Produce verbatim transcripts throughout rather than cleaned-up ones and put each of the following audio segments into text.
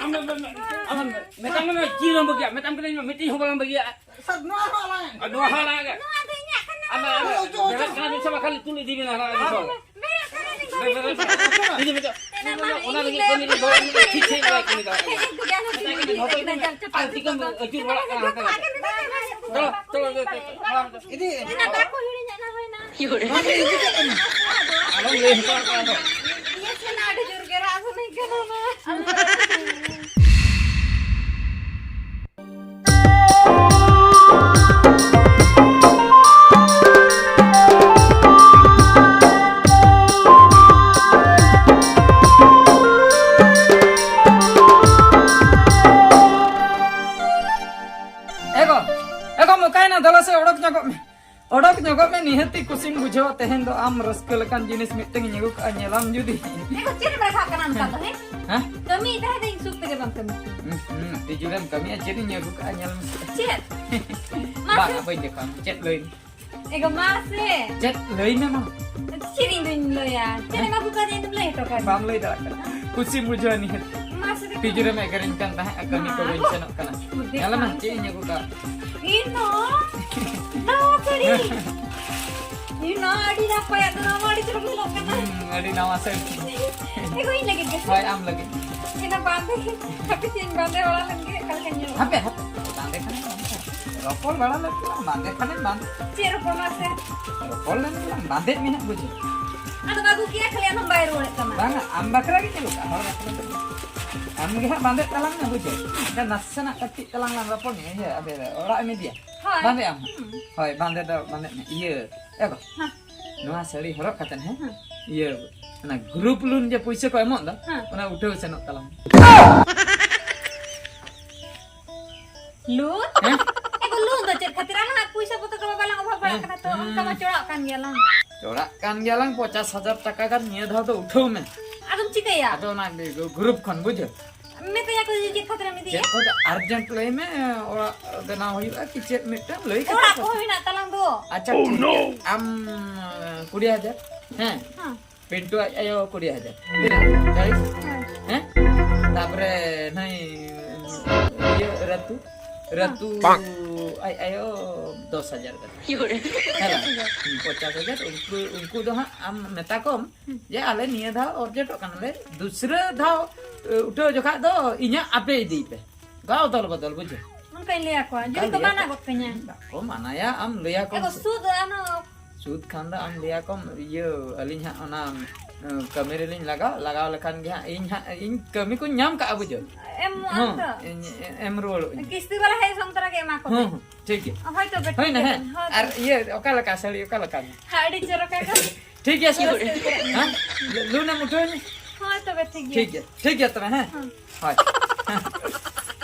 ᱟᱢ ᱫᱚ, ᱟᱢ ᱫᱚ, ᱟᱢ ᱫᱚ, ᱢᱮᱛᱟᱢ ᱠᱟᱹᱱᱟᱹᱧ ᱪᱮᱫ ᱦᱚᱸ ᱵᱟᱹᱜᱤᱭᱟ, ᱢᱮᱛᱟᱢ ᱠᱟᱹᱱᱟᱹᱧ ᱢᱤᱫᱴᱤᱡ ᱦᱚᱸ ᱵᱟᱞᱟᱝ ᱵᱟᱹᱜᱤᱭᱟ᱾ ᱥᱟᱨ, ᱱᱚᱣᱟ ᱦᱚᱸ ᱟᱞᱟᱝ᱾ ᱟᱨ ᱱᱚᱣᱟ ᱦᱚᱸ ᱟᱞᱟᱝ ᱜᱮ᱾ ᱱᱚᱣᱟ ᱫᱚ ᱤᱧᱟᱹᱜ ᱠᱟᱱᱟ᱾ ᱟᱢ ᱫᱚ, ᱟᱢ ᱫᱚ, ᱟᱪᱪᱷᱟ, ᱟᱪᱪᱷᱟ, ᱵᱮᱨᱮᱫ ᱠᱟᱱᱟ ᱵᱤᱱ ᱥᱮ ᱵᱟᱝ? ᱠᱷᱟᱹᱞᱤ ᱛᱩᱞ ᱤᱫᱤ ᱵᱤᱱ ᱦᱟᱱᱟ ᱟᱹᱰᱤ ᱥᱚᱢᱚᱭ᱾ ᱵᱮᱨᱮᱫ ᱠᱟᱱᱟ ᱵᱤᱱ ᱥᱮ ᱵᱟᱝ? ᱵᱮᱨᱮᱫ, ᱵᱮᱨᱮᱫ, ᱵᱮᱨᱮᱫ᱾ ᱤᱫᱤ ᱵᱤᱱ ᱛᱚ᱾ ᱚᱱᱟ ᱞᱟᱹᱜᱤᱫ ᱠᱟᱹᱢᱤ ᱞᱤᱧ ᱫᱚᱦᱚ ᱞᱟᱹᱜᱤᱫ ᱴᱷᱤᱠ ᱥᱟᱺᱦᱤᱡ ᱵᱟᱭ ᱠᱟᱹᱢᱤ ᱫᱟᱲᱮᱭᱟᱜ ᱠᱟᱱᱟ᱾ ᱢᱮᱛᱟᱭ ᱠᱟᱱᱟ ᱡᱷᱚᱛᱚ ᱜᱮ ᱟᱨ ᱛᱤ ᱠᱚᱢ ᱟᱹᱪᱩᱨ ᱵᱟᱲᱟᱜ ᱠᱟᱱᱟ ᱦᱟᱱᱛᱮ ᱱᱟᱛᱮ᱾ ᱫᱚ, ᱫᱚ, ᱫᱚ, ᱫᱚ, ᱫᱚ᱾ ᱤᱫᱤ᱾ ᱚᱱᱟ ᱫᱟᱜ ᱠᱚ ᱦᱤᱲᱤᱧ ᱮᱫ ᱱᱟ ᱦᱩᱭᱱᱟ᱾ ᱱᱚᱣᱟ ᱫᱚ ᱤᱫᱤ ᱠᱟᱜ ᱠᱟᱱᱟ᱾ ᱟᱞᱚᱢ ᱞᱟᱹᱭ ᱦᱚᱴᱚ ᱠᱟᱜᱼᱟ ᱫᱚ᱾ ᱤᱧᱟᱹᱜ ᱥᱮᱱᱟ ᱟᱹᱰᱤ ᱡᱳᱨ ᱜᱮ ᱨᱟᱜ ᱥᱟᱱᱟᱧ ᱠᱟᱱᱟ ᱱᱟ᱾ ᱮ ᱜᱚ, ᱮ ᱜᱚ, ᱚᱠᱟᱭᱮᱱᱟ? ᱫᱮᱞᱟ ᱥᱮ ᱚᱰᱚᱠ ᱧᱚᱜᱚᱜ ᱢᱮ᱾ ᱚᱰᱚᱠ ᱧᱚᱜᱚᱜ ᱢᱮ, ᱱᱤᱦᱟᱹᱛᱤ ᱠᱩᱥᱤᱢ ᱵᱩᱡᱷᱟᱹᱣᱟ᱾ ᱛᱮᱦᱮᱧ ᱫᱚ ᱟᱢ ᱨᱟᱹᱥᱠᱟᱹ ᱞᱮᱠᱟᱱ ᱡᱤᱱᱤᱥ ᱢᱤᱫᱴᱟᱝ ᱤᱧ ᱟᱹᱜᱩ ᱠᱟᱜᱼᱟ, ᱧᱮᱞᱟᱢ ᱡᱩᱫᱤ᱾ ᱮ ᱜᱚ, ᱪᱮᱫ ᱮᱢ ᱨᱟᱠᱟᱵ ᱠᱟᱱᱟ ᱚᱱᱠᱟ ᱫᱚ, ᱦᱮᱸ? ᱦᱮᱸ? ᱠᱟᱹᱢᱤ ᱛᱟᱦᱮᱸ ᱫᱚ ᱤᱧ ᱥᱩᱠ ᱛᱮᱜᱮ ᱵᱟᱢ ᱠᱟᱹᱢᱤ ᱦᱚᱪᱚᱧ᱾ ᱦᱩᱸ, ᱦᱩᱸ, ᱛᱤᱡᱩᱨᱮᱢ ᱠᱟᱹᱢᱤᱭᱟ, ᱪᱮᱫ ᱤᱧ ᱟᱹᱜᱩ ᱠᱟᱜᱼᱟ, ᱧᱮᱞ ᱢᱮᱥᱮ᱾ ᱪᱮᱫ? ᱢᱟ ᱵᱟᱝ, ᱥᱮ᱾ ᱵᱟᱹᱧ ᱫᱮᱠᱷᱟᱣᱟ, ᱪᱮᱫ ᱞᱟᱹᱭ ᱢᱮ? ᱮ ᱜᱚ, ᱢᱟ ᱥᱮ᱾ ᱪᱮᱫ ᱞᱟᱹᱭ ᱢᱮ ᱢᱟ? ᱪᱮᱫ ᱤᱧ ᱫᱩᱧ ᱞᱟᱹᱭᱟ? ᱪᱮᱫ ᱮᱢ ᱟᱹᱜᱩ ᱠᱟᱫᱤᱧ ᱫᱚᱢ ᱞᱟᱹᱭ ᱦᱚᱴᱚ ᱠᱟᱫᱤᱧ? ᱵᱟᱢ ᱞᱟᱹᱭ ᱫᱟᱲᱮᱭᱟᱜ ᱠᱟᱱᱟ᱾ ᱠᱩᱥᱤᱢ ᱵᱩᱡᱷᱟᱹᱣᱟ ᱱᱤᱦᱟᱹᱛ᱾ ᱢᱟ ᱥᱮ ᱫᱮᱠᱷᱟᱣ ᱛᱤᱡᱩᱨᱮᱢ ᱢᱮ᱾ ᱮᱜᱮᱨᱤᱧ ᱠᱟᱱ ᱛᱟᱦᱮᱸᱫ, ᱟᱨ ᱠᱟᱹᱢᱤ ᱠᱚ ᱢᱟ᱾ ᱵᱟᱹᱧ ᱥᱮᱱᱚᱜ ᱠᱟᱱᱟ᱾ ᱫᱮᱠᱷᱟᱣ ᱧᱮᱞ ᱢᱮ, ᱢᱮ᱾ ᱪᱮᱫ ᱤᱧ ᱟᱹᱜᱩ ᱠᱟᱜᱼᱟ᱾ ᱤᱧ ᱫᱚ ᱱᱟᱣᱟ ᱥᱟᱹᱲᱤ᱾ ᱤᱧ ᱱᱚᱣᱟ ᱟᱹᱰᱤ ᱱᱟᱯᱟᱭᱟᱜ ᱫᱚ, ᱱᱚᱣᱟ ᱢᱟ ᱟᱹᱰᱤ ᱪᱚᱨᱚᱠ ᱧᱮᱞᱚᱜ ᱠᱟᱱᱟ᱾ ᱦᱩᱸ, ᱟᱹᱰᱤ ᱱᱟᱣᱟ ᱥᱟᱹᱲᱤ᱾ ᱮ ᱜᱚ, ᱤᱧ ᱞᱟᱹᱜᱤᱫ ᱜᱮ᱾ ᱦᱳᱭ, ᱟᱢ ᱞᱟᱹᱜᱤᱫ᱾ ᱤᱧ ᱫᱚ ᱵᱟᱸᱫᱮ, ᱦᱟᱯᱮ ᱪᱮᱫ ᱤᱧ ᱵᱟᱸᱫᱮ ᱵᱟᱲᱟ ᱞᱮᱱ ᱜᱮ, ᱚᱠᱟ ᱞᱮᱠᱟᱧ ᱧᱮᱞᱚᱜ ᱠᱟᱱᱟ᱾ ᱦᱟᱯᱮ, ᱦᱟᱯᱮ, ᱵᱟᱸᱫᱮ ᱠᱷᱟᱱᱮᱢ ᱵᱟᱸᱫᱮ᱾ ᱨᱚᱯᱚᱲ ᱵᱟᱲᱟ ᱞᱮᱱ ᱜᱮᱞᱟᱝ, ᱵᱟᱸᱫᱮ ᱠᱷᱟᱱᱮᱢ ᱵᱟᱸᱫᱮ᱾ ᱪᱮᱫ ᱨᱚᱯᱚᱲ ᱢᱟᱥᱮ? ᱨᱚᱯᱚᱲ ᱞᱮᱱ ᱜᱮᱞᱟᱝ, ᱵᱟᱸᱫᱮᱜ ᱢᱮ ᱦᱟᱸᱜ, ᱵᱩᱡᱷᱟᱹᱣ᱾ ᱟᱫᱚᱢ ᱟᱹᱜᱩ ᱠᱮᱜᱼᱟ, ᱠᱷᱟᱹᱞᱤ ᱟᱢ ᱦᱚᱸᱢ ᱵᱟᱭ ᱨᱩᱣᱟᱹᱲᱮᱫ ᱛᱟᱢᱟ᱾ ᱵᱟᱝᱟ, ᱟᱢ ᱵᱟᱠᱷᱨᱟ ᱜᱤᱧ ᱟᱹᱜᱩ ᱠᱟᱜᱼᱟ, ᱦᱚᱲ ᱵᱟᱠᱷᱨᱟ ᱫᱚ ᱵᱟᱝ᱾ ᱟᱢ ᱜᱮ ᱦᱟᱸᱜ ᱵᱟᱸᱫᱮᱜ ᱛᱟᱞᱟᱝ ᱢᱮ, ᱵᱩᱡᱷᱟᱹᱣ᱾ ᱮᱱᱠᱷᱟᱱ ᱱᱟᱥᱮᱱᱟᱜ ᱠᱟᱹᱴᱤᱡ ᱛᱟᱞᱟᱝ ᱞᱟᱝ ᱨᱚᱯᱚᱲ ᱧᱚᱜ, ᱤᱭᱟᱹ, ᱟᱫᱚ ᱚᱲᱟᱜ ᱮᱢ ᱤᱫᱤᱭᱟ? ᱦᱳᱭ᱾ ᱵᱟᱸᱫᱮᱜ ᱟᱢ ᱦᱟᱸᱜ? ᱦᱩᱸ᱾ ᱦᱳᱭ, ᱵᱟᱸᱫᱮ ᱫᱚ ᱵᱟᱸᱫᱮᱜ ᱢᱮ᱾ ᱤᱭᱟᱹ, ᱮ ᱜᱚ, ᱦᱮᱸ᱾ ᱱᱚᱣᱟ ᱥᱟᱹᱲᱤ ᱦᱚᱨᱚᱜ ᱠᱟᱛᱮ, ᱦᱮᱸ? ᱦᱮᱸ᱾ ᱤᱭᱟᱹ, ᱚᱱᱟ group loan ᱡᱮ ᱯᱩᱭᱥᱟᱹ ᱠᱚ ᱮᱢᱚᱜ ᱫᱚ, ᱦᱮᱸ᱾ ᱚᱱᱟ ᱩᱴᱷᱟᱹᱣ ᱥᱮᱱᱚᱜ ᱛᱟᱞᱟᱝ ᱢᱮ᱾ Loan? ᱦᱮᱸ? ᱮ ᱜᱚ, loan ᱫᱚ ᱪᱮᱫ ᱠᱷᱟᱹᱛᱤᱨ? ᱟᱞᱟᱝ ᱟᱜ ᱯᱩᱭᱥᱟᱹ ᱯᱚᱛᱨᱚ ᱠᱚ ᱵᱟᱞᱟᱝ ᱚᱵᱷᱟᱵ ᱵᱟᱲᱟᱜ ᱠᱟᱱᱟ ᱛᱚ, ᱦᱮᱸ᱾ ᱚᱱᱠᱟ ᱢᱟ ᱪᱚᱲᱟᱜ ᱠᱟᱱ ᱜᱮᱭᱟᱞᱟᱝ᱾ ᱪᱚᱲᱟᱜ ᱠᱟᱱ ᱜᱮᱭᱟᱞᱟᱝ, ᱯᱚᱧᱪᱟᱥ ᱦᱟᱡᱟᱨ ᱴᱟᱠᱟ ᱜᱟᱱ ᱱᱤᱭᱟᱹ ᱫᱷᱟᱣ ᱫᱚ ᱩᱴᱷᱟᱹᱣ ᱢᱮ᱾ ᱟᱫᱚᱢ ᱪᱤᱠᱟᱹᱭᱟ? ᱟᱫᱚ ᱚᱱᱟ group ᱠᱷᱚᱱ, ᱵᱩᱡᱷᱟᱹᱣ᱾ ᱢᱮᱛᱟᱭᱟ ᱠᱚ ᱡᱮ, ᱪᱮᱫ ᱠᱷᱟᱹᱛᱤᱨᱮᱢ ᱤᱫᱤᱭᱮᱫᱼᱟ? ᱪᱮᱫ ᱠᱷᱟᱹᱛᱤᱨ urgent ᱞᱟᱹᱭ ᱢᱮ, ᱚᱲᱟᱜ ᱵᱮᱱᱟᱣ ᱦᱩᱭᱩᱜᱼᱟ ᱠᱤ ᱪᱮᱫ ᱢᱤᱫᱴᱟᱝ ᱞᱟᱹᱭ ᱠᱟᱛᱮ ᱚᱲᱟᱜ ᱠᱚ᱾ ᱠᱚᱦᱚᱸ ᱢᱮᱱᱟᱜ ᱛᱟᱞᱟᱝ ᱫᱚ᱾ ᱟᱪᱪᱷᱟ, ᱴᱷᱤᱠ ᱜᱮᱭᱟ᱾ ᱟᱢ, ᱠᱩᱲᱤ ᱦᱟᱡᱟᱨ, ᱦᱮᱸ? ᱦᱮᱸ᱾ ᱯᱤᱱᱴᱩ ᱟᱡ ᱟᱭᱳ ᱠᱩᱲᱤ ᱦᱟᱡᱟᱨ᱾ ᱛᱤᱱᱟᱹᱜ? ᱪᱟᱞᱤᱥ? ᱦᱮᱸ᱾ ᱦᱮᱸ? ᱛᱟᱯᱚᱨᱮ ᱱᱩᱭ ᱤᱭᱟᱹ ᱨᱟᱹᱛᱩ, ᱨᱟᱹᱛᱩ ᱟᱡ ᱟᱭᱳ ᱫᱚᱥ ᱦᱟᱡᱟᱨ ᱠᱟᱛᱮ᱾ ᱦᱮᱸ, ᱯᱚᱧᱪᱟᱥ ᱦᱟᱡᱟᱨ᱾ ᱩᱱᱠᱩ, ᱩᱱᱠᱩ ᱫᱚ ᱦᱟᱸᱜ ᱟᱢ ᱢᱮᱛᱟ ᱠᱚᱢ ᱡᱮ ᱟᱞᱮ ᱱᱤᱭᱟᱹ ᱫᱷᱟᱣ ᱚᱨᱡᱮᱴᱚᱜ ᱠᱟᱱᱟᱞᱮ, ᱫᱩᱥᱨᱟᱹ ᱫᱷᱟᱣ ᱩᱴᱷᱟᱹᱣ ᱡᱚᱠᱷᱟᱡ ᱫᱚ ᱤᱧᱟᱹᱜ ᱟᱯᱮ ᱤᱫᱤᱭ ᱯᱮ᱾ ᱚᱱᱠᱟ ᱚᱫᱚᱞ ᱵᱚᱫᱚᱞ, ᱵᱩᱡᱷᱟᱹᱣ? ᱚᱱᱠᱟᱧ ᱞᱟᱹᱭ ᱟᱠᱚᱣᱟ, ᱡᱩᱫᱤ ᱠᱚ ᱢᱟᱱᱟ ᱜᱚᱫ ᱠᱟᱹᱧᱟ᱾ ᱵᱟᱠᱚ ᱢᱟᱱᱟᱭᱟ, ᱟᱢ ᱞᱟᱹᱭ ᱟᱠᱚᱢ᱾ ᱮ ᱜᱚ, ᱥᱩᱫ ᱟᱱᱚ᱾ ᱥᱩᱫ ᱠᱷᱟᱱ ᱫᱚ ᱟᱢ ᱞᱟᱹᱭ ᱟᱠᱚᱢ, ᱤᱭᱟᱹ, ᱟᱹᱞᱤᱧ ᱦᱟᱸᱜ ᱚᱱᱟ, ᱟᱸ, ᱠᱟᱹᱢᱤ ᱨᱮᱞᱤᱧ ᱞᱟᱜᱟᱣ, ᱞᱟᱜᱟᱣ ᱞᱮᱠᱷᱟᱱ ᱜᱮ ᱦᱟᱸᱜ ᱤᱧ ᱦᱟᱸᱜ, ᱤᱧ ᱠᱟᱹᱢᱤ ᱠᱚᱧ ᱧᱟᱢ ᱠᱟᱜᱼᱟ, ᱵᱩᱡᱷᱟᱹᱣ? ᱮᱢ ᱦᱚᱸ, ᱟᱢ ᱫᱚ? ᱤᱧ ᱮ-, ᱮᱢ ᱨᱩᱣᱟᱹᱲᱚᱜ ᱟᱹᱧ᱾ ᱠᱤᱥᱛᱤ ᱵᱟᱞᱟ ᱦᱮᱡ ᱥᱚᱝ ᱛᱚᱨᱟ ᱜᱮ ᱮᱢᱟ ᱠᱚ ᱦᱚᱸ, ᱯᱮ᱾ ᱦᱚᱸ, ᱴᱷᱤᱠ ᱜᱮᱭᱟ᱾ ᱦᱳᱭ ᱛᱚᱵᱮ, ᱦᱳᱭ ᱴᱷᱤᱠ ᱱᱟ, ᱜᱮᱭᱟ᱾ ᱦᱮᱸ᱾ ᱦᱳᱭ ᱟᱨ ᱛᱚᱵᱮ᱾ ᱤᱭᱟᱹ, ᱚᱠᱟ ᱞᱮᱠᱟ ᱥᱟᱹᱲᱤ, ᱚᱠᱟ ᱞᱮᱠᱟ? ᱦᱮᱸ, ᱟᱹᱰᱤ ᱪᱚᱨᱚᱠ ᱟᱠᱚ᱾ ᱴᱷᱤᱠ ᱜᱮᱭᱟ ᱥᱮ? ᱦᱮᱸ? ᱞᱩ-, ᱞᱩᱱᱮᱢ ᱩᱴᱷᱟᱹᱣ ᱤᱧ? ᱦᱳᱭ ᱛᱚᱵᱮ, ᱴᱷᱤᱠ ᱜᱮᱭᱟ᱾ ᱴᱷᱤᱠ ᱜᱮᱭᱟ, ᱴᱷᱤᱠ ᱜᱮᱭᱟ ᱛᱚᱵᱮ, ᱦᱮᱸ? ᱦᱮᱸ᱾ ᱦᱳᱭ᱾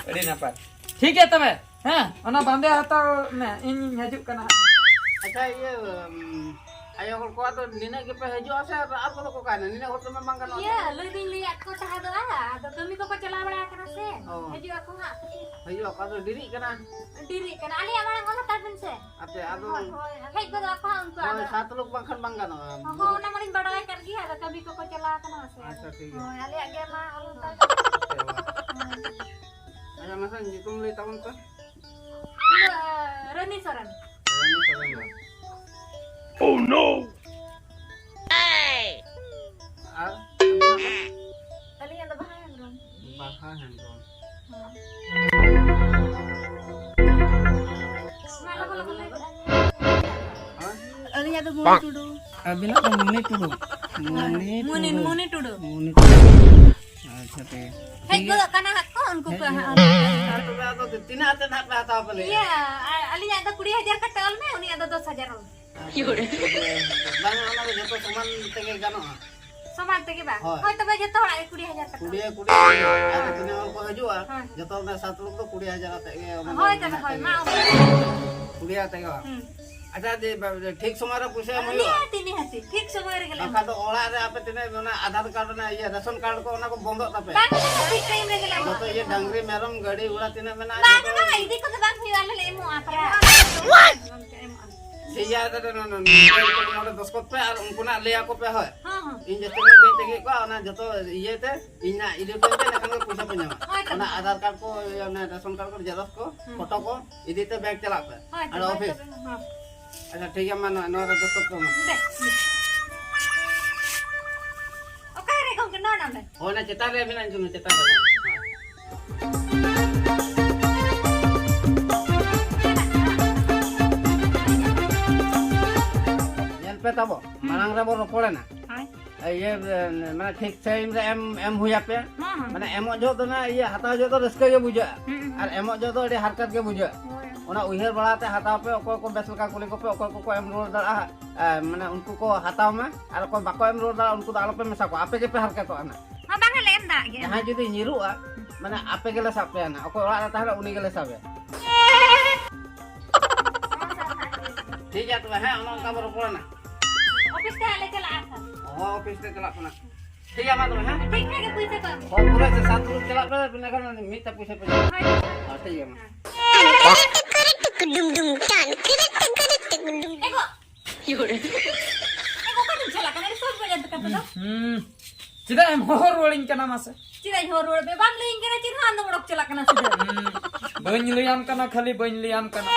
ᱟᱹᱰᱤ ᱱᱟᱯᱟᱭ᱾ ᱴᱷᱤᱠ ᱜᱮᱭᱟ ᱛᱚᱵᱮ, ᱦᱮᱸ? ᱚᱱᱟ ᱵᱟᱸᱫᱮ ᱦᱟᱛᱟᱣ ᱢᱮ, ᱤᱧᱤᱧ ᱦᱤᱡᱩᱜ ᱠᱟᱱᱟ ᱦᱟᱸᱜ᱾ ᱟᱪᱪᱷᱟ, ᱤᱭᱟᱹ, ᱩᱢ, ᱟᱭᱳ ᱦᱚᱲ ᱠᱚ ᱟᱫᱚ ᱱᱤᱱᱟᱹᱜ ᱜᱮᱯᱮ ᱦᱤᱡᱩᱜᱼᱟ ᱥᱮ ᱟᱨ ᱠᱚᱫᱚ ᱠᱚ ᱚᱠᱟᱭᱮᱱᱟ? ᱱᱤᱱᱟᱹᱜ ᱦᱚᱲ ᱛᱮᱢᱟ ᱵᱟᱝ ᱜᱟᱱᱚᱜᱼᱟ᱾ ᱤᱭᱟᱹ, ᱞᱟᱹᱭ ᱫᱩᱧ ᱞᱟᱹᱭᱟᱫ ᱠᱚ ᱛᱟᱦᱮᱸᱫᱚᱜᱼᱟ, ᱟᱫᱚ ᱠᱟᱹᱢᱤ ᱠᱚᱠᱚ ᱪᱟᱞᱟᱣ ᱵᱟᱲᱟ ᱟᱠᱟᱱᱟ ᱥᱮ᱾ ᱚ᱾ ᱦᱤᱡᱩᱜ ᱟᱠᱚ ᱦᱟᱸᱜ᱾ ᱦᱤᱡᱩᱜ ᱟᱠᱚ, ᱟᱫᱚ ᱰᱮᱨᱤᱜ ᱠᱟᱱᱟ᱾ ᱰᱮᱨᱤᱜ ᱠᱟᱱᱟ᱾ ᱟᱞᱮᱭᱟᱜ ᱢᱟᱲᱟᱝ ᱚᱞ ᱦᱟᱛᱟᱲ ᱵᱮᱱ ᱥᱮ᱾ ᱟᱯᱮ ᱟᱫᱚ ᱦᱳᱭ, ᱦᱳᱭ, ᱦᱮᱡ ᱜᱚᱫᱚᱜ ᱟᱠᱚ ᱦᱟᱸᱜ ᱩᱱᱠᱩ ᱦᱳᱭ, ᱟᱫᱚ᱾ ᱥᱟᱛ ᱞᱳᱠ ᱵᱟᱝᱠᱷᱟᱱ ᱵᱟᱝ ᱜᱟᱱᱚᱜᱼᱟ᱾ ᱦᱚᱸ, ᱚᱱᱟ ᱢᱟᱞᱤᱧ ᱵᱟᱰᱟᱭ ᱟᱠᱟᱫ ᱜᱮᱭᱟ, ᱟᱫᱚ ᱠᱟᱹᱢᱤ ᱠᱚᱠᱚ ᱪᱟᱞᱟᱣ ᱟᱠᱟᱱᱟ ᱥᱮ᱾ ᱟᱪᱪᱷᱟ, ᱴᱷᱤᱠ ᱜᱮᱭᱟ᱾ ᱦᱳᱭ, ᱟᱞᱮᱭᱟᱜ ᱜᱮ ᱢᱟ ᱟᱞᱚ ᱛᱟᱭ᱾ ᱟᱪᱪᱷᱟ, ᱢᱟ᱾ ᱦᱳᱭ᱾ ᱟᱪᱪᱷᱟ, ᱢᱟᱥᱮ ᱧᱩᱛᱩᱢ ᱞᱟᱹᱭ ᱛᱟᱵᱚᱱ ᱯᱮ᱾ ᱤᱧ ᱫᱚ, ᱨᱟᱹᱱᱤ ᱥᱚᱨᱮᱱ᱾ ᱨᱟᱹᱱᱤ ᱥᱚᱨᱮᱱ ᱫᱚ᱾ Oh no! ᱟᱨ? ᱟᱹᱞᱤᱧᱟᱜ ᱫᱚ ᱵᱟᱦᱟ ᱦᱮᱢᱵᱨᱚᱢ᱾ ᱵᱟᱦᱟ ᱦᱮᱢᱵᱨᱚᱢ᱾ ᱦᱮᱸ᱾ ᱢᱟ ᱞᱚᱜᱚᱱ ᱞᱚᱜᱚᱱ ᱞᱟᱹᱭ ᱜᱚᱫ ᱟᱹᱧ ᱢᱮ᱾ ᱦᱮᱸ? ᱟᱹᱞᱤᱧᱟᱜ ᱫᱚ ᱢᱩᱱᱤ ᱴᱩᱰᱩ᱾ ᱟᱹᱵᱤᱱᱟᱜ ᱫᱚ ᱢᱩᱱᱤ ᱴᱩᱰᱩ᱾ ᱢᱩᱱᱤ ᱢᱩᱱᱤ, ᱴᱩᱰᱩ᱾ ᱢᱩᱱᱤ ᱴᱩᱰᱩ᱾ ᱟᱪᱪᱷᱟ, ᱴᱷᱤᱠ ᱜᱮᱭᱟ᱾ ᱦᱮᱡ ᱜᱚᱫᱚᱜ ᱠᱟᱱᱟ ᱦᱟᱸᱜ ᱠᱚ, ᱩᱱᱠᱩ ᱠᱚ ᱦᱮᱡ ᱦᱟᱸᱜ᱾ ᱜᱚᱫᱚᱜ ᱠᱟᱱᱟ᱾ ᱟᱨ ᱛᱚᱵᱮ ᱟᱫᱚ ᱛᱤᱱᱟᱹᱜ ᱟᱛᱮᱫ ᱦᱟᱸᱜ ᱯᱮ ᱦᱟᱛᱟᱣ ᱯᱮ ᱞᱟᱹᱭᱮᱫᱼᱟ? ᱤᱭᱟᱹ, ᱟ-, ᱟᱹᱞᱤᱧᱟᱜ ᱫᱚ ᱠᱩᱲᱤ ᱦᱟᱡᱟᱨ ᱠᱟᱛᱮ ᱚᱞ ᱢᱮ, ᱩᱱᱤᱭᱟᱜ ᱫᱚ ᱫᱚᱥ ᱦᱟᱡᱟᱨ ᱚᱞ ᱢᱮ᱾ ᱵᱟᱝᱟ, ᱚᱱᱟ ᱫᱚ ᱡᱚᱛᱚ ᱥᱚᱢᱟᱱ ᱛᱮᱜᱮ ᱜᱟᱱᱚᱜᱼᱟ᱾ ᱥᱚᱢᱟᱱ ᱛᱮᱜᱮ ᱵᱟᱝ? ᱦᱳᱭ᱾ ᱦᱳᱭ, ᱛᱚᱵᱮ ᱡᱚᱛᱚ ᱦᱚᱲᱟᱜ ᱜᱮ ᱠᱩᱲᱤ ᱦᱟᱡᱟᱨ ᱠᱟᱛᱮ᱾ ᱠᱩᱲᱤ, ᱠᱩᱲᱤ, ᱟᱨ ᱛᱤᱱᱟᱹᱜ ᱦᱚᱲ ᱠᱚ ᱦᱤᱡᱩᱜᱼᱟ, ᱦᱳᱭ᱾ ᱡᱚᱛᱚ ᱚᱱᱟ ᱥᱟᱛ ᱞᱳᱠ ᱫᱚ ᱠᱩᱲᱤ ᱦᱟᱡᱟᱨ ᱟᱛᱮ ᱜᱮ, ᱚᱱᱟ ᱫᱚ ᱦᱳᱭ, ᱛᱚᱵᱮ ᱢᱮᱱᱟᱜ ᱦᱳᱭ, ᱛᱮᱜᱮ᱾ ᱢᱟ, ᱚᱱᱠᱟ᱾ ᱠᱩᱲᱤ ᱦᱟᱡᱟᱨ ᱛᱮᱜᱮ ᱵᱟᱝ? ᱦᱩᱸ᱾ ᱟᱪᱪᱷᱟ, ᱡᱮ, ᱵᱟ-, ᱡᱮ, ᱴᱷᱤᱠ ᱥᱚᱢᱚᱭ ᱨᱮ ᱯᱩᱭᱥᱟᱹ ᱮᱢ ᱦᱩᱭᱩᱜᱼᱟ? ᱱᱤᱦᱟᱹᱛᱤ, ᱱᱤᱦᱟᱹᱛᱤ, ᱴᱷᱤᱠ ᱥᱚᱢᱚᱭ ᱨᱮᱜᱮ ᱞᱮ ᱮᱢᱟ᱾ ᱵᱟᱝᱠᱷᱟᱱ ᱫᱚ ᱚᱲᱟᱜ ᱨᱮ ᱟᱯᱮ ᱛᱤᱱᱟᱹᱜ ᱚᱱᱟ ᱟᱫᱷᱟᱨ ᱠᱟᱨᱰ ᱨᱮᱱᱟᱜ ᱤᱭᱟᱹ, ᱨᱮᱥᱚᱱ ᱠᱟᱨᱰ ᱠᱚ, ᱚᱱᱟ ᱠᱚ ᱵᱚᱱᱫᱚᱜ ᱛᱟᱯᱮᱭᱟ᱾ ᱵᱟᱝ, ᱵᱟᱝ, ᱴᱷᱤᱠ ᱴᱟᱭᱤᱢ ᱨᱮᱜᱮ ᱞᱮ ᱮᱢᱟ᱾ ᱡᱚᱛᱚ ᱤᱭᱟᱹ, ᱰᱟᱝᱨᱤ, ᱢᱮᱨᱚᱢ, ᱜᱟᱹᱰᱤ, ᱜᱷᱚᱲᱟ ᱛᱤᱱᱟᱹᱜ ᱢᱮᱱᱟᱜᱼᱟ, ᱵᱟᱝ, ᱡᱚᱛᱚ ᱵᱟᱝ, ᱤᱫᱤ ᱠᱚᱫᱚ ᱵᱟᱝ ᱦᱩᱭᱩᱜᱼᱟ, ᱟᱞᱮ ᱞᱮ ᱮᱢᱚᱜᱼᱟ, ᱯᱨᱟᱭ᱾ ᱮᱢᱚᱜᱼᱟ᱾ ᱴᱷᱤᱠ ᱜᱮᱭᱟ, ᱛᱟᱦᱞᱮ ᱱᱚ-, ᱱᱚ-, ᱱᱚ-, ᱱᱚᱰᱮ ᱫᱚᱥᱠᱚᱛ ᱯᱮ ᱟᱨ ᱩᱱᱠᱩ ᱱᱟᱜ ᱞᱟᱹᱭ ᱟᱠᱚ ᱯᱮ, ᱦᱳᱭ᱾ ᱦᱚᱸ, ᱦᱚᱸ᱾ ᱤᱧ ᱡᱟᱹᱥᱛᱤ ᱜᱷᱟᱹᱲᱤᱡ ᱵᱟᱹᱧ ᱛᱟᱺᱜᱤᱭᱮᱫ ᱠᱚᱣᱟ, ᱚᱱᱟ ᱡᱚᱛᱚ ᱤᱭᱟᱹ ᱛᱮ ᱤᱧ ᱱᱟᱜ ᱤᱫᱤ ᱦᱚᱴᱚ ᱟᱹᱧ ᱯᱮ, ᱮᱸᱰᱮᱠᱷᱟᱱ ᱜᱮ ᱯᱚᱭᱥᱟ ᱯᱮ ᱧᱟᱢᱟ᱾ ᱦᱳᱭ, ᱛᱚ᱾ ᱚᱱᱟ ᱟᱫᱷᱟᱨ ᱠᱟᱨᱰ ᱠᱚ, ᱤᱭᱟᱹ, ᱚᱱᱟ ᱨᱮᱥᱚᱱ ᱠᱟᱨᱰ ᱠᱚ, ᱡᱮᱨᱚᱠᱥ ᱠᱚ, ᱦᱩᱸ᱾ ᱯᱷᱳᱴᱳ ᱠᱚ ᱤᱫᱤ ᱛᱮ ᱵᱮᱝᱠ ᱪᱟᱞᱟᱜ ᱯᱮ᱾ ᱦᱳᱭ, ᱛᱚ, ᱟᱨ ᱵᱮᱝᱠ ᱚᱯᱷᱤᱥ᱾ ᱪᱟᱞᱟᱜ ᱯᱮ, ᱦᱚᱸ᱾ ᱟᱪᱪᱷᱟ, ᱴᱷᱤᱠ ᱜᱮᱭᱟ, ᱢᱟ ᱱᱚᱣᱟ, ᱱᱚᱣᱟ ᱨᱮ ᱫᱚᱥᱛᱚᱠ ᱠᱚ ᱢᱮ᱾ ᱫᱮ, ᱫᱮ᱾ ᱚᱠᱟ ᱨᱮ ᱜᱚᱝᱠᱮ ᱱᱚᱣᱟ ᱱᱟᱢᱵᱟᱨ? ᱦᱳᱭ, ᱚᱱᱟ ᱪᱮᱛᱟᱱ ᱨᱮ ᱢᱮᱱᱟᱜᱼᱟ, ᱧᱮᱞ ᱢᱮ, ᱪᱮᱛᱟᱱ ᱨᱮ᱾ ᱧᱮᱞ ᱯᱮ ᱛᱟᱵᱚ, ᱦᱩᱸ᱾ ᱢᱟᱲᱟᱝ ᱨᱮᱵᱚ ᱨᱚᱯᱚᱲᱮᱱᱟ᱾ ᱦᱳᱭ᱾ ᱤᱭᱟᱹ, ᱢᱟᱱᱮ ᱴᱷᱤᱠ ᱴᱟᱭᱤᱢ ᱨᱮ ᱮᱢ, ᱮᱢ ᱦᱩᱭ ᱟᱯᱮᱭᱟ᱾ ᱦᱚᱸ, ᱦᱚᱸ᱾ ᱢᱟᱱᱮ ᱮᱢᱚᱜ ᱡᱚᱦᱚᱜ ᱫᱚ ᱱᱟ, ᱤᱭᱟᱹ ᱦᱟᱛᱟᱣ ᱡᱚᱦᱚᱜ ᱫᱚ ᱨᱟᱹᱥᱠᱟᱹ ᱜᱮ ᱵᱩᱡᱷᱟᱹᱜᱼᱟ᱾ ᱦᱩᱸ, ᱦᱩᱸ᱾ ᱟᱨ ᱮᱢᱚᱜ ᱡᱚᱦᱚᱜ ᱫᱚ ᱟᱹᱰᱤ ᱦᱟᱨᱠᱮᱛ ᱜᱮ ᱵᱩᱡᱷᱟᱹᱜᱼᱟ᱾ ᱦᱳᱭ᱾ ᱚᱱᱟ ᱩᱭᱦᱟᱹᱨ ᱵᱟᱲᱟ ᱛᱮ ᱦᱟᱛᱟᱣ ᱯᱮ, ᱚᱠᱚᱭ ᱠᱚ ᱵᱮᱥ ᱞᱮᱠᱟ ᱠᱩᱞᱤ ᱠᱚᱯᱮ, ᱚᱠᱚᱭ ᱠᱚᱠᱚ ᱮᱢ ᱨᱩᱣᱟᱹᱲ ᱫᱟᱲᱮᱭᱟᱜᱼᱟ, ᱮ, ᱢᱟᱱᱮ ᱩᱱᱠᱩ ᱠᱚ ᱦᱟᱛᱟᱣ ᱢᱟ, ᱟᱨ ᱚᱠᱚᱭ ᱵᱟᱠᱚ ᱮᱢ ᱨᱩᱣᱟᱹᱲ ᱫᱟᱲᱮᱭᱟᱜᱼᱟ, ᱩᱱᱠᱩ ᱫᱚ ᱟᱞᱚᱯᱮ ᱢᱮᱥᱟ ᱠᱚᱣᱟ, ᱟᱯᱮ ᱜᱮᱯᱮ ᱦᱟᱨᱠᱮᱛᱚᱜᱼᱟ ᱱᱟ᱾ ᱦᱚᱸ, ᱵᱟᱝᱟ ᱞᱮ ᱮᱢ ᱫᱟᱲᱮᱭᱟᱜ ᱜᱮᱭᱟ᱾ ᱡᱟᱦᱟᱸᱭ ᱡᱩᱫᱤ ᱧᱤᱨᱩᱜᱼᱟ, ᱢᱟᱱᱮ ᱟᱯᱮ ᱜᱮᱞᱮ ᱥᱟᱵ ᱯᱮᱭᱟ ᱱᱟ, ᱚᱠᱚᱭ ᱚᱲᱟᱜ ᱨᱮ ᱛᱟᱦᱮᱱᱟ ᱩᱱᱤ ᱜᱮᱞᱮ ᱥᱟᱵᱮᱭᱟ᱾ ᱴᱷᱤᱠ ᱜᱮᱭᱟ ᱛᱚᱵᱮ, ᱦᱮᱸ, ᱚᱱᱮ ᱚᱱᱠᱟ ᱵᱚ ᱨᱚᱯᱚᱲᱟ ᱱᱟ᱾ ᱚᱯᱷᱤᱥ ᱛᱮ ᱦᱟᱸᱜ ᱞᱮ ᱪᱟᱞᱟᱜᱼᱟ ᱥᱟᱨ᱾ ᱦᱚᱸ, ᱚᱯᱷᱤᱥ ᱛᱮ ᱪᱟᱞᱟᱜ ᱠᱟᱱᱟ᱾ ᱴᱷᱤᱠ ᱜᱮᱭᱟ, ᱢᱟ ᱛᱚᱵᱮ, ᱦᱮᱸ? ᱴᱷᱤᱠ ᱴᱷᱟᱠ ᱜᱮ ᱯᱩᱭᱥᱟᱹ ᱠᱚ ᱮᱢ᱾ ᱦᱚᱲ ᱯᱩᱨᱟᱹ ᱥᱮ ᱥᱟᱛ ᱛᱩᱨᱩᱭ ᱪᱟᱞᱟᱜ ᱯᱮ, ᱤᱱᱟᱹ ᱠᱷᱟᱱ ᱢᱤᱫᱴᱟᱝ ᱯᱩᱭᱥᱟᱹ ᱯᱮ ᱧᱟᱢᱟ᱾ ᱦᱳᱭ᱾ ᱦᱮᱸ, ᱴᱷᱤᱠ ᱜᱮᱭᱟ, ᱢᱟ᱾ ᱮ ᱜᱚ᱾ ᱮ ᱜᱚ, ᱚᱠᱟ ᱛᱮᱢ ᱪᱟᱞᱟᱜ ᱠᱟᱱᱟ? ᱟᱹᱰᱤ ᱥᱚᱡᱽ ᱵᱟᱡᱟᱨ ᱠᱟᱛᱮ ᱫᱚ᱾ ᱦᱩᱸ᱾ ᱪᱮᱫᱟᱜ ᱮᱢ ᱦᱚᱦᱚ ᱨᱩᱣᱟᱹᱲᱤᱧ ᱠᱟᱱᱟ ᱢᱟᱥᱮ? ᱪᱮᱫᱟᱜ ᱤᱧ ᱦᱚᱦᱚ ᱨᱩᱣᱟᱹᱲ ᱯᱮ? ᱵᱟᱢ ᱞᱟᱹᱭᱟᱹᱧ ᱠᱟᱱᱟ ᱪᱮᱫ ᱦᱚᱸ, ᱟᱢ ᱫᱚᱢ ᱚᱰᱚᱠ ᱪᱟᱞᱟᱜ ᱠᱟᱱᱟ ᱥᱤᱫᱷᱟᱹ᱾ ᱦᱩᱸ᱾ ᱵᱟᱹᱧ ᱞᱟᱹᱭᱟᱢ ᱠᱟᱱᱟ, ᱠᱷᱟᱹᱞᱤ ᱵᱟᱹᱧ ᱞᱟᱹᱭᱟᱢ ᱠᱟᱱᱟ᱾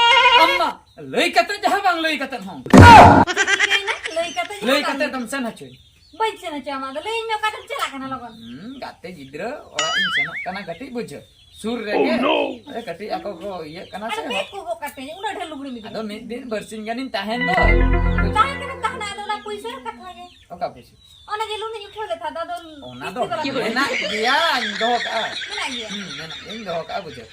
ᱟᱢ ᱢᱟ ᱞᱟᱹᱭ ᱠᱟᱛᱮ ᱡᱟᱦᱟᱸ ᱵᱟᱝ ᱞᱟᱹᱭ ᱠᱟᱛᱮ ᱦᱚᱸ᱾ ᱪᱤᱠᱟᱹᱭᱮᱱᱟ? ᱞᱟᱹᱭ ᱠᱟᱛᱮ ᱡᱟᱦᱟᱸ ᱞᱟᱹᱭ ᱵᱟᱝ ᱠᱟᱛᱮ ᱞᱟᱹᱭ᱾ ᱫᱚᱢ ᱥᱮᱱ ᱦᱚᱪᱚᱧ᱾ ᱵᱟᱹᱧ ᱥᱮᱱ ᱦᱚᱪᱚ ᱟᱢᱟ, ᱟᱫᱚ ᱞᱟᱹᱭᱟᱹᱧ ᱢᱮ ᱚᱠᱟ ᱛᱮᱢ ᱪᱟᱞᱟᱜ ᱠᱟᱱᱟ ᱞᱚᱜᱚᱱ᱾ ᱦᱩᱸ, ᱜᱟᱛᱮ ᱜᱤᱫᱽᱨᱟᱹ ᱚᱲᱟᱜ ᱤᱧ ᱥᱮᱱᱚᱜ ᱠᱟᱱᱟ, ᱠᱟᱹᱴᱤᱡ ᱵᱩᱡᱷᱟᱹ᱾ ᱥᱩᱨ ᱨᱮᱜᱮ᱾ Oh, no! ᱟᱨᱮ, ᱠᱟᱹᱴᱤᱡ ᱟᱠᱚ ᱠᱚ ᱤᱭᱟᱹᱜ ᱠᱟᱱᱟ ᱥᱮ᱾ ᱟᱫᱚ ᱵᱮᱜᱽ ᱠᱚ ᱜᱚᱜ ᱠᱟᱛᱮ ᱩᱱᱟᱹᱜ ᱰᱷᱮᱨ ᱞᱩᱜᱽᱲᱤ ᱢᱤᱫ ᱟᱫᱚ ᱢᱤᱫ ᱫᱤᱱ ᱵᱟᱨᱥᱤᱧ ᱜᱟᱱᱤᱧ ᱛᱟᱦᱮᱱ ᱫᱚ᱾ ᱛᱟᱦᱮᱸ ᱠᱟᱱᱟ, ᱛᱟᱦᱮᱱᱟ, ᱟᱫᱚ ᱚᱱᱟ ᱯᱩᱭᱥᱟᱹ ᱠᱟᱛᱷᱟ ᱜᱮ᱾ ᱚᱠᱟ ᱯᱩᱭᱥᱟᱹ? ᱚᱱᱟ ᱡᱮ ᱞᱩᱱᱤᱧ ᱩᱴᱷᱟᱹᱣ ᱞᱮᱫ ᱛᱟᱦᱮᱸ ᱫᱚ, ᱟᱫᱚ ᱚᱱᱟ ᱫᱚ ᱛᱤᱥ ᱛᱮ ᱢᱮᱱᱟᱜ ᱜᱮᱭᱟ, ᱤᱧ ᱫᱚᱦᱚ ᱠᱟᱜᱼᱟ᱾ ᱢᱮᱱᱟᱜ ᱜᱮᱭᱟ? ᱦᱩᱸ, ᱢᱮᱱᱟᱜ ᱜᱮᱭᱟ, ᱤᱧ ᱫᱚᱦᱚ ᱠᱟᱜᱼᱟ, ᱵᱩᱡᱷᱟᱹᱣ᱾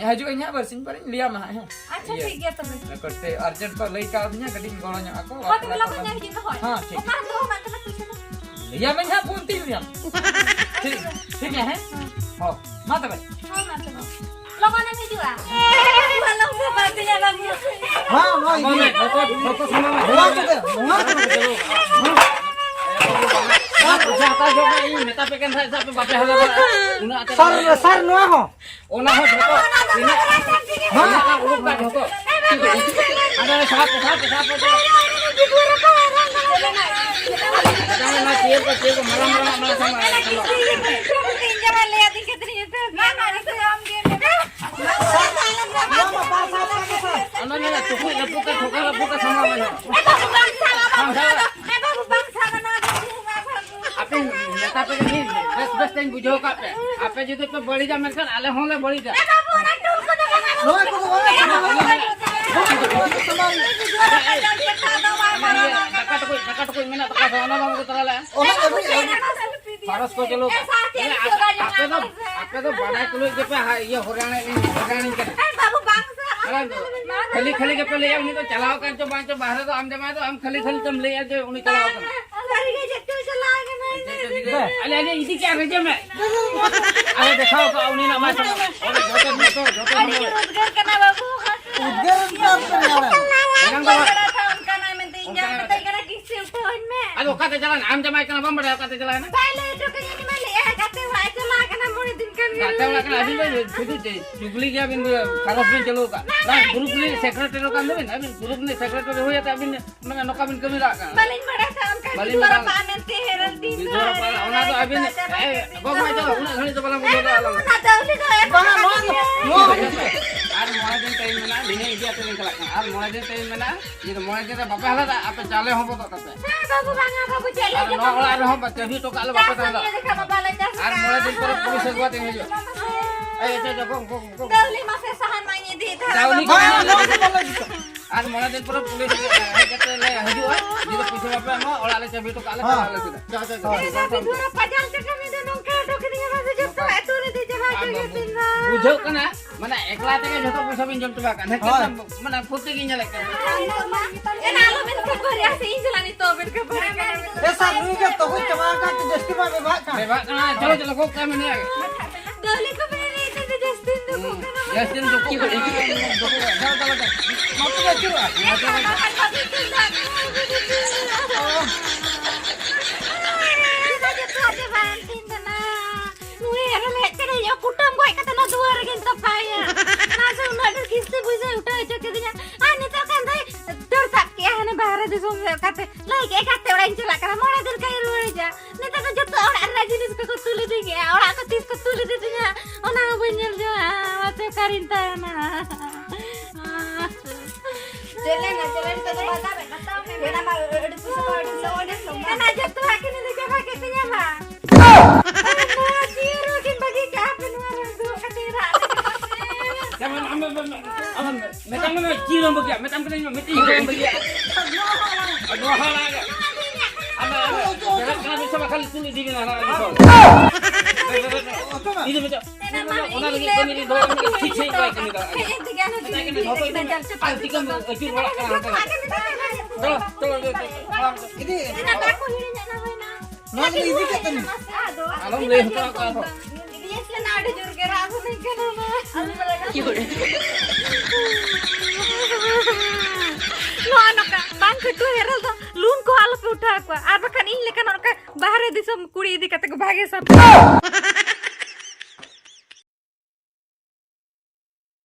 ᱦᱤᱡᱩᱜ ᱟᱹᱧ ᱦᱟᱸᱜ, ᱵᱟᱨᱥᱤᱧ ᱯᱚᱨᱮᱧ ᱞᱟᱹᱭᱟᱢᱟ ᱦᱟᱸᱜ, ᱦᱮᱸ? ᱟᱪᱪᱷᱟ, ᱤᱭᱟᱹ, ᱴᱷᱤᱠ ᱜᱮᱭᱟ ᱛᱚᱵᱮ᱾ ᱨᱮᱠᱚᱨᱰ ᱛᱮ ᱟᱨᱡᱮᱱᱴ ᱠᱚ ᱞᱟᱹᱭ ᱠᱟᱣᱫᱤᱧᱟ, ᱠᱟᱹᱴᱤᱡ ᱤᱧ ᱜᱚᱲᱚ ᱧᱚᱜ ᱟᱠᱚ, ᱦᱳᱭ, ᱛᱚᱵᱮ ᱵᱟᱯᱞᱟ ᱞᱚᱜᱚᱱ ᱠᱚ ᱧᱚᱜ ᱦᱤᱡᱩᱜ ᱢᱮ, ᱦᱳᱭ᱾ ᱦᱮᱸ, ᱴᱷᱤᱠ᱾ ᱚᱠᱟ ᱨᱮᱢ ᱫᱚᱦᱚ ᱠᱟᱜ ᱛᱟᱦᱮᱱᱟ ᱯᱩᱭᱥᱟᱹ ᱫᱚ? ᱞᱟᱹᱭᱟᱢᱟᱹᱧ ᱦᱟᱸᱜ, ᱯᱷᱳᱱ ᱛᱤᱧ ᱞᱟᱹᱭᱟᱢ᱾ ᱴᱷᱤᱠ, ᱴᱷᱤᱠ ᱜᱮᱭᱟ, ᱦᱮᱸ? ᱦᱳᱭ, ᱢᱟ ᱛᱚᱵᱮ᱾ ᱦᱳᱭ, ᱢᱟ ᱛᱚᱵᱮ᱾ ᱞᱚᱜᱚᱱᱮᱢ ᱦᱤᱡᱩᱜᱼᱟ᱾ ᱵᱟᱞᱚᱢ ᱥᱟᱯᱷᱟ ᱛᱤᱧᱟ, ᱵᱟᱹᱵᱩ᱾ ᱦᱮᱸ, ᱱᱚᱣᱟ ᱤᱫᱤ ᱢᱮ, ᱡᱚᱛᱚ, ᱡᱚᱛᱚ ᱥᱟᱢᱟᱱ ᱢᱮ᱾ ᱱᱚᱣᱟ ᱠᱚᱫᱚ, ᱱᱚᱣᱟ ᱠᱚᱫᱚ᱾ ᱯᱚᱭᱥᱟ ᱦᱟᱛᱟᱣ ᱡᱚᱠᱷᱚᱱ ᱤᱧ ᱢᱮᱛᱟ ᱯᱮ ᱠᱟᱱ ᱛᱟᱦᱮᱸᱫ ᱥᱮ, ᱟᱯᱮ ᱵᱟᱯᱮ ᱦᱟᱛᱟᱣ ᱫᱟᱲᱮᱭᱟᱜᱼᱟ᱾ ᱩᱱᱟᱹᱜ ᱟᱛᱮ ᱥᱟᱨ, ᱥᱟᱨ, ᱱᱚᱣᱟ ᱦᱚᱸ᱾ ᱚᱱᱟ ᱦᱚᱸ ᱡᱷᱚᱛᱚ, ᱛᱤᱱᱟᱹᱜ ᱦᱮᱸ? ᱚᱱᱟ ᱩᱰᱩᱠ ᱠᱟᱜ ᱡᱷᱚᱛᱚ᱾ ᱟᱫᱚ ᱥᱟᱵ ᱯᱮ, ᱥᱟᱵ ᱯᱮ, ᱥᱟᱵ ᱯᱮ᱾ ᱚᱱᱟ ᱪᱮᱭᱟᱨ ᱠᱚ, ᱪᱮᱭᱟᱨ ᱠᱚ ᱢᱟᱨᱟᱝ ᱢᱟᱨᱟᱝ ᱚᱱᱟ ᱥᱟᱢᱟᱝ ᱨᱮ ᱥᱟᱢᱟᱝ᱾ ᱚᱱᱟ ᱢᱮᱱᱟ ᱴᱩᱠᱩᱡ ᱞᱟᱹᱯᱩᱜ ᱠᱟᱱ, ᱴᱷᱚᱠᱟ ᱞᱟᱹᱯᱩᱜ ᱠᱟᱱ ᱥᱟᱢᱟᱝ ᱨᱮ᱾ ᱵᱟᱝ ᱥᱟᱵ᱾ ᱟᱯᱮ ᱢᱮᱛᱟ ᱯᱮ ᱠᱟᱹᱱᱟᱹᱧ, ᱵᱮᱥ ᱵᱮᱥ ᱛᱮᱧ ᱵᱩᱡᱷᱟᱹᱣ ᱠᱟᱜ ᱯᱮ᱾ ᱟᱯᱮ ᱡᱩᱫᱤ ᱯᱮ ᱵᱟᱹᱲᱤᱡᱟ, ᱢᱮᱱᱠᱷᱟᱱ ᱟᱞᱮ ᱦᱚᱸᱞᱮ ᱵᱟᱹᱲᱤᱡᱟ᱾ ᱱᱚᱣᱟ ᱠᱚᱫᱚ ᱵᱟᱝ ᱜᱟᱱᱚᱜᱼᱟ᱾ ᱫᱟᱠᱟ ᱴᱩᱠᱩᱡ, ᱫᱟᱠᱟ ᱴᱩᱠᱩᱡ ᱢᱮᱱᱟᱜ ᱛᱟᱠᱚᱣᱟ ᱥᱮ ᱚᱱᱟ ᱵᱟᱝ ᱠᱚ ᱛᱟᱞᱟ ᱞᱮᱜᱼᱟ? ᱚᱱᱟ ᱟᱹᱜᱩᱭ, ᱟᱹᱜᱩᱭ᱾ ᱯᱟᱨᱚᱥ ᱠᱚ ᱪᱟᱹᱞᱩ ᱠᱟᱜ᱾ ᱟᱯᱮ ᱫᱚ, ᱟᱯᱮ ᱫᱚ ᱵᱟᱰᱟᱭ ᱛᱩᱞᱩᱡ ᱜᱮᱯᱮ ᱦᱟ-, ᱤᱭᱟᱹ ᱦᱚᱨᱭᱟᱱᱤ, ᱦᱚᱨᱭᱟᱱᱤ ᱠᱟᱱᱟ᱾ ᱟᱨ ᱠᱷᱟᱹᱞᱤ ᱠᱷᱟᱹᱞᱤ ᱜᱮᱯᱮ ᱞᱟᱹᱭᱟ, ᱩᱱᱤ ᱫᱚ ᱪᱟᱞᱟᱣ ᱟᱠᱟᱱ ᱪᱚ ᱵᱟᱝ ᱪᱚ, ᱵᱟᱦᱨᱮ ᱫᱚ ᱟᱢ ᱡᱟᱢᱟᱭ ᱫᱚ ᱟᱢ ᱠᱷᱟᱹᱞᱤ ᱠᱷᱟᱹᱞᱤ ᱛᱮᱢ ᱞᱟᱹᱭᱟ ᱡᱮ ᱩᱱᱤ ᱪᱟᱞᱟᱣ ᱟᱠᱟᱱᱟ᱾ ᱟᱞᱮ, ᱟᱞᱮ ᱤᱫᱤ ᱠᱮᱜᱼᱟ ᱨᱮᱡᱮ ᱢᱮ᱾ ᱟᱞᱮ ᱫᱮᱠᱷᱟᱣ ᱠᱟᱜᱼᱟ ᱩᱱᱤ ᱱᱟᱜ ᱢᱟ ᱪᱟᱞᱟᱣ᱾ ᱚᱸᱰᱮ ᱡᱚᱛᱚ, ᱡᱚᱛᱚ, ᱡᱚᱛᱚ ᱟᱹᱰᱤ ᱩᱫᱽᱜᱟᱹᱨ ᱠᱟᱱᱟ ᱵᱟᱹᱵᱩ᱾ ᱩᱫᱽᱜᱟᱹᱨ ᱩᱫᱽᱜᱟᱹᱨ ᱯᱮ ᱨᱮᱭᱟᱲᱟ᱾ ᱮᱱᱟᱝ ᱫᱚ ᱵᱟᱝ᱾ ᱚᱱᱠᱟᱱᱟᱭ ᱢᱮᱱᱛᱮ ᱤᱧ ᱡᱟᱦᱟᱸ ᱢᱮᱛᱟᱭ ᱠᱟᱱᱟ ᱠᱤᱥᱤ ᱩᱴᱷᱟᱹᱣᱟᱹᱧ ᱢᱮ᱾ ᱟᱫᱚ ᱚᱠᱟᱛᱮ ᱪᱟᱞᱟᱣ ᱮᱱᱟ? ᱟᱢ ᱡᱟᱢᱟᱭ ᱠᱟᱱᱟ, ᱵᱟᱢ ᱵᱟᱲᱟᱭᱟ ᱚᱠᱟᱛᱮ ᱪᱟᱞᱟᱣ ᱮᱱᱟ? ᱵᱟᱭ ᱞᱟᱹᱭ ᱦᱚᱴᱚ ᱠᱟᱹᱧᱟ, ᱩᱱᱤ ᱢᱟ ᱞᱟᱹᱭᱮᱫᱼᱟ ᱜᱟᱛᱮ ᱚᱲᱟᱜ ᱮ ᱪᱟᱞᱟᱣ ᱠᱟᱱᱟ ᱢᱚᱬᱮ ᱫᱤᱱ ᱠᱷᱟᱱ ᱜᱮ᱾ ᱜᱟᱛᱮ ᱚᱲᱟᱜ ᱠᱟᱱᱟ, ᱟᱹᱵᱤᱱ ᱫᱚ ᱥᱩᱫᱷᱩ ᱪᱮᱫ ᱪᱩᱜᱽᱞᱤ ᱜᱮᱭᱟ ᱵᱤᱱ, ᱯᱟᱨᱚᱥ ᱵᱤᱱ ᱪᱟᱹᱞᱩ ᱟᱠᱟᱫ᱾ ᱵᱟᱝ, ᱵᱟᱝ, ᱜᱨᱩᱯ ᱨᱤᱱᱤᱡ ᱥᱮᱠᱨᱮᱴᱟᱨᱤ ᱠᱟᱱ ᱫᱚᱵᱤᱱ, ᱟᱹᱵᱤᱱ ᱜᱨᱩᱯ ᱨᱤᱱᱤᱡ ᱥᱮᱠᱨᱮᱴᱟᱨᱤ ᱦᱩᱭ ᱠᱟᱛᱮ ᱟᱹᱵᱤᱱ ᱢᱟᱱᱮ ᱱᱚᱝᱠᱟ ᱵᱤᱱ ᱠᱟᱹᱢᱤ ᱫᱟᱲᱮᱭᱟᱜ ᱠᱟᱱᱟ? ᱵᱟᱹᱞᱤᱧ ᱵᱟᱲᱟᱭ ᱛᱟᱦᱮᱸᱫ ᱚᱱᱠᱟ ᱵᱟᱹᱞᱤᱧ ᱵᱤᱫᱷᱚᱵᱟ ᱵᱟᱲᱟᱭ ᱨᱟᱯᱟᱜ ᱛᱟᱦᱮᱸᱫ᱾ ᱢᱮᱱᱛᱮ ᱦᱮᱨᱮᱞ ᱫᱤᱱ ᱵᱤᱫᱷᱚᱵᱟ ᱫᱚ ᱨᱟᱯᱟᱜ, ᱚᱱᱟ ᱫᱚ ᱟᱹᱵᱤᱱ, ᱮ, ᱜᱚᱜ ᱢᱟ ᱪᱟᱞᱟᱜ, ᱩᱱᱟᱹᱜ ᱜᱷᱟᱹᱲᱤᱡ ᱫᱚ ᱵᱟᱞᱟᱝ ᱵᱩᱡᱷᱟᱹᱣ ᱫᱟᱲᱮᱭᱟᱜᱼᱟ ᱞᱟᱝ᱾ ᱚᱱᱟ ᱫᱚ ᱩᱱᱤ ᱫᱚ ᱮᱢ ᱵᱟᱝᱟ, ᱱᱚᱣᱟ ᱫᱚ, ᱱᱚᱣᱟ ᱫᱚ᱾ ᱟᱨ ᱢᱚᱬᱮ ᱫᱤᱱ ᱴᱟᱭᱤᱢ ᱢᱮᱱᱟᱜᱼᱟ, ᱵᱷᱤᱱᱟᱹ ᱤᱫᱤ ᱟᱛᱮ ᱞᱤᱧ ᱪᱟᱞᱟᱜ ᱠᱟᱱᱟ᱾ ᱟᱨ ᱢᱚᱬᱮ ᱫᱤᱱ ᱴᱟᱭᱤᱢ ᱢᱮᱱᱟᱜᱼᱟ, ᱡᱩᱫᱤ ᱢᱚᱬᱮ ᱫᱤᱱ ᱨᱮ ᱵᱟᱯᱮ ᱦᱟᱞᱟᱛᱟ, ᱟᱯᱮ ᱪᱟᱣᱞᱮ ᱦᱚᱸ ᱵᱚᱫᱚᱜ ᱛᱟᱯᱮ᱾ ᱦᱮᱸ ᱵᱟᱹᱵᱩ, ᱵᱟᱝᱟ ᱵᱟᱹᱵᱩ, ᱪᱮᱫ ᱟᱨ ᱞᱟᱹᱜᱤᱫ ᱱᱚᱣᱟ ᱵᱟᱹᱵᱩ? ᱚᱲᱟᱜ ᱨᱮᱦᱚᱸ ᱵᱟ-, ᱪᱟᱹᱵᱤ ᱦᱚᱴᱚ ᱠᱟᱜ ᱞᱮ ᱵᱟᱯᱮ ᱪᱟᱥ ᱛᱟᱦᱮᱱᱟ᱾ ᱠᱟᱹᱢᱤ ᱞᱮᱠᱷᱟᱱ ᱢᱟ ᱵᱟᱞᱮ ᱪᱟᱥ ᱟᱨ ᱠᱟᱜᱼᱟ᱾ ᱢᱚᱬᱮ ᱫᱤᱱ ᱯᱚᱨᱮ ᱯᱩᱞᱤᱥ ᱟᱹᱜᱩ ᱟᱛᱮ ᱦᱤᱡᱩᱜᱼᱟ᱾ ᱮᱭ, ᱪᱚ, ᱪᱚ, ᱜᱚ, ᱜᱚ, ᱜᱚ᱾ ᱫᱟᱹᱣᱞᱤ ᱢᱟᱥᱮ ᱥᱟᱦᱟᱱ ᱢᱟᱧ ᱤᱫᱤᱭᱮᱫ ᱛᱟᱦᱮᱸᱫ ᱪᱟᱣᱞᱮ ᱵᱟᱹᱵᱩ᱾ ᱠᱚ ᱵᱟᱝ, ᱱᱚᱣᱟ ᱫᱚ ᱵᱟᱞᱮ ᱡᱩᱛᱟ᱾ ᱟᱨ ᱢᱚᱬᱮ ᱫᱤᱱ ᱯᱚᱨᱮ ᱯᱩᱞᱤᱥ ᱦᱮᱡ ᱠᱟᱛᱮ ᱞᱮ ᱦᱤᱡᱩᱜᱼᱟ, ᱡᱩᱫᱤ ᱯᱩᱭᱥᱟᱹ ᱵᱟᱯᱮ ᱮᱢᱟ, ᱚᱲᱟᱜ ᱞᱮ ᱪᱟᱹᱵᱤ ᱦᱚᱴᱚ ᱠᱟᱜ ᱞᱮ, ᱦᱮᱸ᱾ ᱪᱟᱞᱟᱜ ᱞᱮ ᱥᱮᱫᱟᱜ᱾ ᱪᱚ, ᱪᱚ, ᱪᱚ᱾ ᱦᱮᱸ, ᱵᱟᱹᱵᱩ, ᱫᱷᱩᱨᱟᱹ ᱯᱟᱡᱟᱞ ᱪᱟᱠᱟ ᱢᱤᱫ ᱫᱚ ᱱᱚᱝᱠᱟ ᱦᱚᱴᱚ ᱠᱟᱹᱫᱤᱧᱟ, ᱢᱟᱥᱮ ᱡᱚᱛᱚ ᱟᱹᱛᱩ ᱨᱮ ᱫᱮᱡ ᱪᱟᱵᱟ ᱟᱨ ᱦᱚᱪᱚ ᱵᱟᱹᱵᱩ, ᱠᱟᱹᱫᱤᱧᱟ᱾ ᱵᱩᱡᱷᱟᱹᱜ ᱠᱟᱱᱟ, ᱢᱟᱱᱮ ᱮᱠᱞᱟ ᱛᱮᱜᱮ ᱡᱷᱚᱛᱚ ᱯᱚᱭᱥᱟ ᱵᱤᱱ ᱡᱚᱢ ᱪᱟᱵᱟ ᱠᱟᱜᱼᱟ᱾ ᱦᱮᱸ, ᱦᱳᱭ᱾ ᱢᱟᱱᱮ ᱯᱷᱩᱨᱛᱤ ᱜᱤᱧ ᱧᱮᱞᱮᱫ ᱠᱟᱱᱟ᱾ ᱮᱱᱟ ᱟᱞᱚᱵᱤᱱ ᱠᱷᱟᱹᱯᱟᱹᱨᱤᱜᱼᱟ ᱥᱮ, ᱤᱧ ᱥᱟᱞᱟᱜ ᱱᱤᱛᱚᱜ ᱵᱤᱱ ᱠᱷᱟᱹᱯᱟᱹᱨᱤ ᱠᱟᱱᱟ᱾ ᱮ ᱥᱟᱨ, ᱱᱩᱭ ᱜᱮ ᱛᱚᱜᱚᱡ ᱪᱟᱵᱟ ᱟᱠᱟᱱ ᱛᱮ ᱡᱟᱹᱥᱛᱤ ᱵᱟᱭ ᱵᱮᱵᱷᱟᱜ ᱠᱟᱱ᱾ ᱵᱮᱵᱷᱟᱜ ᱠᱟᱱᱟ, ᱪᱚᱞᱚ, ᱪᱚᱞᱚ, ᱜᱚᱜ ᱠᱟᱭ ᱢᱮ ᱱᱩᱭ ᱜᱮ᱾ ᱫᱟᱹᱣᱞᱤ ᱠᱚ ᱵᱮᱨᱮᱫ ᱤᱫᱤ ᱫᱚ ᱡᱟᱹᱥᱛᱤ ᱫᱚ ᱦᱩᱸ᱾ ᱠᱚ ᱠᱟᱱᱟ᱾ ᱡᱟᱹᱥᱛᱤ ᱫᱚ ᱠᱚ ᱠᱟᱱᱟ᱾ ᱫᱚ ᱠᱚ ᱠᱟᱱᱟ᱾ ᱫᱚ ᱠᱚ ᱠᱟᱱᱟ᱾ ᱢᱟ ᱛᱚᱵᱮ ᱟᱹᱪᱩᱨᱚᱜᱼᱟ᱾ ᱢᱟ ᱛᱚᱵᱮ᱾ ᱟᱨ ᱵᱟᱹᱵᱤ ᱛᱩᱢᱫᱟᱜ ᱠᱚ ᱟᱹᱜᱩ ᱫᱤᱯᱤᱞ᱾ ᱪᱮᱫᱟᱜ ᱡᱚᱛᱚᱣᱟᱜ ᱪᱟᱵᱟᱭᱮᱱ ᱛᱤᱧ ᱠᱟᱱᱟ? ᱱᱩᱭ ᱮᱨᱮᱞ ᱦᱮᱡ ᱠᱟᱱᱟ, ᱤᱧᱟᱹᱜ ᱠᱩᱴᱟᱹᱢ ᱜᱚᱡ ᱠᱟᱛᱮ ᱱᱚᱣᱟ ᱫᱩᱣᱟᱹᱨ ᱨᱮᱜᱮᱧ ᱛᱚᱯᱟᱭᱟ᱾ ᱢᱟᱥᱮ ᱩᱱᱟᱹᱜ ᱰᱷᱮᱨ ᱠᱤᱥᱛᱤ ᱯᱩᱭᱥᱟᱹᱭ ᱩᱴᱷᱟᱹᱣ ᱦᱚᱪᱚ ᱠᱤᱫᱤᱧᱟ᱾ ᱚᱠᱟᱨᱤᱧ ᱛᱟᱦᱮᱱᱟ? ᱪᱮᱫ ᱞᱮᱱᱟ? ᱪᱮᱫ ᱞᱮᱱᱟ? ᱱᱤᱛᱚᱜ ᱫᱚ ᱵᱟᱛᱟᱣ ᱢᱮ, ᱵᱟᱛᱟᱣ ᱢᱮ᱾ ᱢᱮᱱᱟ ᱢᱟ, ᱟᱹᱰᱤ ᱯᱩᱭᱥᱟᱹ ᱠᱚ ᱟᱹᱰᱤ ᱥᱚᱦᱚᱡᱽ ᱮᱢ ᱥᱚᱢᱟᱡᱽ᱾ ᱢᱮᱱᱟ ᱡᱚᱛᱚᱣᱟᱜ ᱠᱤᱱ ᱤᱫᱤ ᱪᱟᱵᱟ ᱠᱮᱫ ᱛᱤᱧᱟ ᱢᱟ᱾ ᱱᱚᱣᱟ ᱪᱤᱨ ᱦᱚᱸ ᱠᱤᱱ ᱵᱟᱹᱜᱤ ᱠᱟᱜᱼᱟ ᱯᱮ ᱱᱚᱣᱟ ᱨᱮ ᱫᱩᱲᱩᱵ ᱠᱟᱛᱮ ᱨᱟᱜ ᱞᱟᱹᱜᱤᱫ ᱯᱮ᱾ ᱟᱢ, ᱟᱢ, ᱟᱢ, ᱟᱢ, ᱢᱮᱛᱟᱢ ᱠᱟᱱᱟ ᱪᱤᱨ ᱦᱚᱸ ᱵᱟᱹᱜᱤᱭᱟ, ᱢᱮᱛᱟᱢ ᱠᱟᱹᱱᱟᱹᱧ ᱢᱤᱫᱴᱤᱡ ᱦᱚᱸ ᱵᱟᱹᱜᱤᱭᱟ᱾ ᱱᱚᱣᱟ ᱦᱚᱸ ᱟᱞᱟᱝ᱾ ᱟᱢ, ᱟᱢ, ᱵᱮᱨᱮᱫ ᱠᱟᱱᱟ ᱵᱮᱥ ᱵᱟᱝ ᱠᱷᱟᱹᱞᱤ ᱛᱩᱞ ᱤᱫᱤ ᱢᱮ ᱦᱟᱱᱟ ᱤᱫᱤ ᱠᱚ᱾ ᱤᱫᱤ ᱢᱮ ᱪᱚ᱾ ᱚᱱᱟ ᱞᱟᱹᱜᱤᱫ ᱠᱟᱹᱢᱤ ᱨᱮ ᱫᱚᱦᱚ ᱢᱮ, ᱴᱷᱤᱠ ᱥᱟᱺᱦᱤᱡ ᱵᱟᱭ ᱠᱟᱹᱢᱤ ᱫᱟᱲᱮᱭᱟᱜ ᱠᱟᱱᱟ᱾ ᱢᱮᱛᱟᱭ ᱠᱟᱹᱱᱟᱹᱧ ᱡᱷᱚᱛᱚ ᱤᱫᱤ ᱢᱮ᱾ ᱟᱨ ᱪᱤᱠᱟᱹᱢ ᱟᱹᱪᱩᱨ ᱵᱟᱲᱟᱜ ᱠᱟᱱᱟ ᱦᱟᱱᱛᱮ ᱱᱟᱛᱮ? ᱪᱚᱞᱚ, ᱪᱚᱞᱚ, ᱪᱚᱞᱚ, ᱪᱚᱞᱚ᱾ ᱤᱫᱤ᱾ ᱱᱚᱣᱟ ᱫᱚᱞᱮ ᱤᱫᱤ ᱠᱮᱫ ᱛᱟᱹᱱᱤᱧ᱾ ᱟᱞᱚᱢ ᱞᱟᱹᱭ ᱦᱚᱴᱚ ᱟᱠᱚᱣᱟ ᱟᱨᱦᱚᱸ᱾ ᱤᱫᱤᱭᱮᱫ ᱞᱮᱱᱟ, ᱟᱹᱰᱤ ᱡᱳᱨ ᱜᱮ ᱨᱟᱜ ᱥᱟᱱᱟᱧ ᱠᱟᱱᱟ ᱢᱟ᱾ ᱱᱚᱜᱼᱚ ᱱᱚᱝᱠᱟ ᱵᱟᱝ ᱠᱷᱟᱹᱴᱩᱣᱟᱹ ᱦᱮᱨᱮᱞ ᱫᱚ ᱞᱩᱱ ᱠᱚ ᱟᱞᱚᱯᱮ ᱩᱴᱷᱟᱹᱣ ᱟᱠᱚᱣᱟ, ᱟᱨ ᱵᱟᱠᱷᱟᱱ ᱤᱧ ᱞᱮᱠᱟ ᱱᱚᱝᱠᱟ ᱵᱟᱦᱨᱮ ᱫᱤᱥᱚᱢ ᱠᱩᱲᱤ ᱤᱫᱤ ᱠᱟᱛᱮ ᱠᱚ ᱵᱷᱟᱜᱮ ᱥᱟᱯ